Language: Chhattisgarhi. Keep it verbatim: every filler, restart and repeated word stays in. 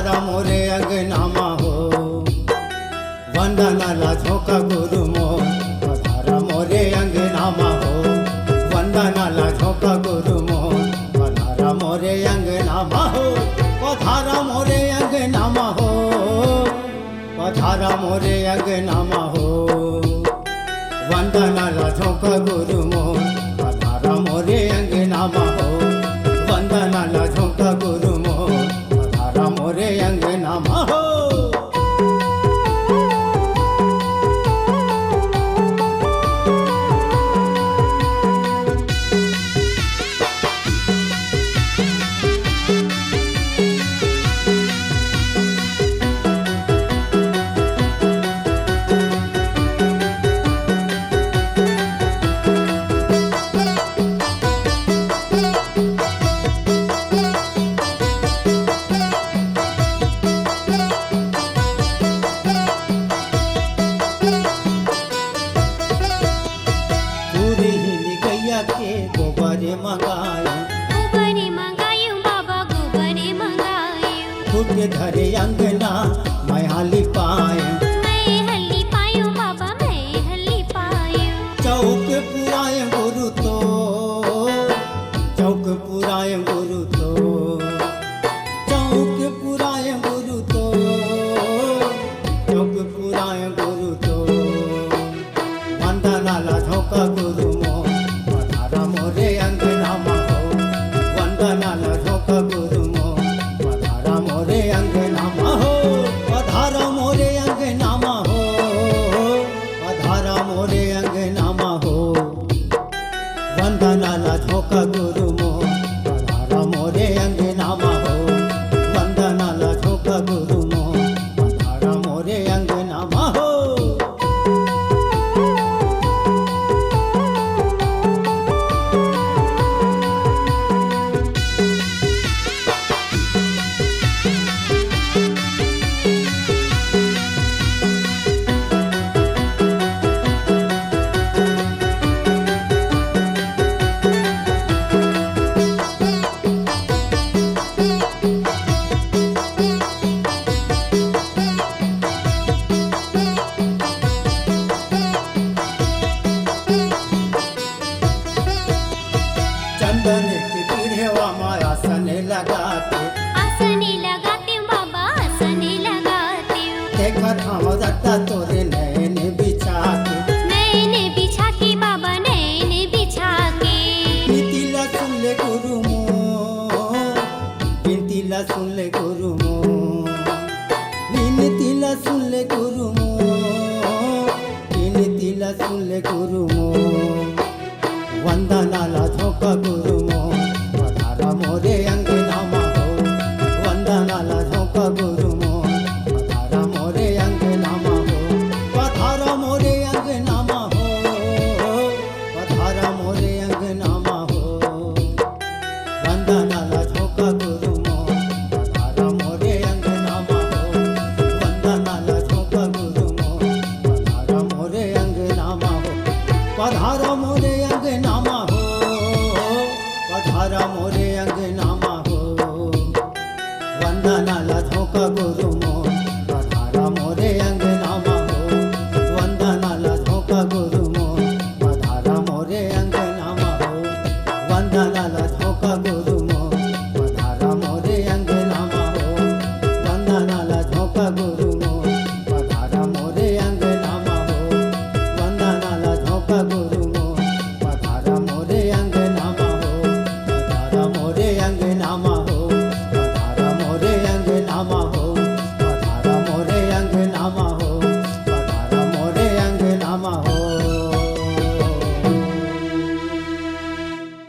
पधारा मोरे अंगना मा हो, वंदना ला झोंका गुरु मोर। पधारा मोरे अंगना मा हो, वंदना ला झोंका गुरु मोर। पधारा मोरे अंगना मा हो, पधारा मोरे अंगना मा हो, पधारा मोरे अंगना मा हो, वंदना ला झोंका गुरु मोर। पधारा मोरे अंगना मा हो, वंदना ला झोंका गुरु मोर। पधारा मोरे अंगना मा हो। पूरी हिल गैया के गोबरे मंगायो। गोबरे मंगायो बाबा, गोबरे मंगायो। फूट धरे अंगना मैं हाली पायो। मैं हल्ली पायो बाबा, मैं हल्ली पायो। चौक पुराय गुरु तो, चौक पुराय गुरु तो, चौक पुराय गुरु तो, चौक पुराय गुरु तो। वंदना ला झोंका गुरु मोर, पधारा मोरे अंगना मा हो। वंदना ला झोंका गुरु मोर, पधारा मोरे अंगना मा हो। पधारा मोरे अंगना मा हो, पधारा मोरे अंगना मा हो। वंदना ला झोंका गुरु मोर, पधारा मोरे अंगना मा हो। वंदना ला झोंका गुरु मोर, पधारा मोरे अंगना मा हो। चंदन के पीढ़ेवा मा आसन लगाते। आसन लगाते बाबा, आसन लगाते। देखत हंव रद्दा तोरे नैन बिछा के। नैन बिछा के बाबा, नैन बिछा के। बिनती ला सुन ले गुरु मोर, बिनती ला सुन ले गुरु मोर, बिनती ला सुन ले गुरु मोर, बिनती ला सुन ले गुरु मोर। वंदना ला झोंका गुरु मोर, पधारा मोरे अंगना मा हो। वंदना ला झोंका गुरु मोर, पधारा मोरे अंगना मा हो। पधारा मोरे अंगना मा हो, पधारा मोरे अंगना मा हो। वंदना ला झोंका गुरु मोर, पधारा मोरे अंगना मा हो। वंदना ला झोंका गुरु मोर, पधारा मोरे अंगना मा हो। पधारा मोरे अंगना मा हो, पधारा मोरे अंगना मा हो। वंदना ला झोंका गुरु मोर, पधारा मोरे अंगना मा हो। वंदना ला झोंका गुरु मोर, पधारा मोरे अंगना मा हो। वंदना ला झोंका गुरु मोर,